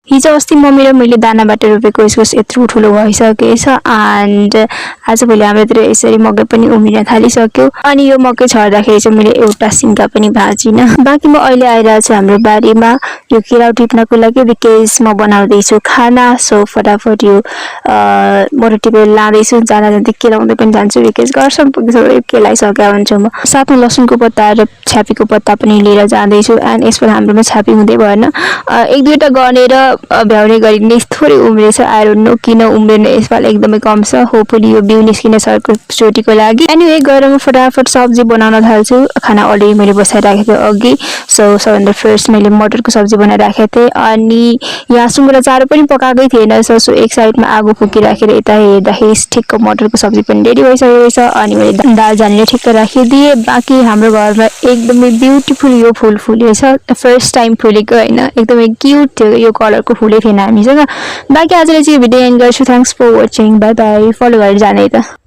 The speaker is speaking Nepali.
हिजो अस्ति मम्मी र मैले दानाबाट रोपेको इस्कुस यत्रो ठुलो भइसकेछ एन्ड आजभोलि हाम्रोतिर यसरी मकै पनि उम्रिन थालिसक्यो। अनि यो मकै छर्दाखेरि चाहिँ मैले एउटा सिन्का पनि भाजिनँ। बाँकी म अहिले आइरहेको छु हाम्रो बारीमा यो केराउ टिप्नको लागि बिकज म बनाउँदैछु खाना। सो फटाफट यो मोटो टिपेर लाँदैछु, जाँदा जाँदै केलाउँदै पनि जान्छु बिकज घरसम्म पुगिसक्यो केलाइसकेको हुन्छु म। साथमा लसुनको पत्ता र छ्यापीको पत्ता पनि लिएर जाँदैछु एन्ड यसपालि हाम्रोमा छ्यापी हुँदै भएन, एक दुईवटा गनेर भ्याउने गरिने थोरै उम्रेछ। आई डोन्ट नो किन उम्रेन यसपालि एकदमै कम छ। होपफुली यो बिउ निस्किन सकेको चोटिको लागि। एनिवे गएर म फटाफट सब्जी बनाउन थाल्छु। खाना अलरेडी मैले बसाइराखेको अघि। सो सबभन्दा फर्स्ट मैले मटरको सब्जी बनाइराखेको थिएँ अनि यहाँ सुँगुरको चारो पनि पकाएकै थिएन। सो एक साइडमा आगो फुकिराखेर यता हेर्दाखेरि ठिक्क मटरको सब्जी पनि रेडी भइसकेको रहेछ अनि मैले दाल झानेर ठिक्क राखिदिएँ। बाँकी हाम्रो घरमा एकदमै ब्युटिफुल यो फुल फुलेछ, फर्स्ट टाइम फुलेको होइन, एकदमै क्युट थियो। यो कलरको फुलै थिएन हामीसँग। बाँकी आजलाई चाहिँ भिडियो एन्ड गर्छु। Thanks for watching, bye bye. Follow गरेर जाने त।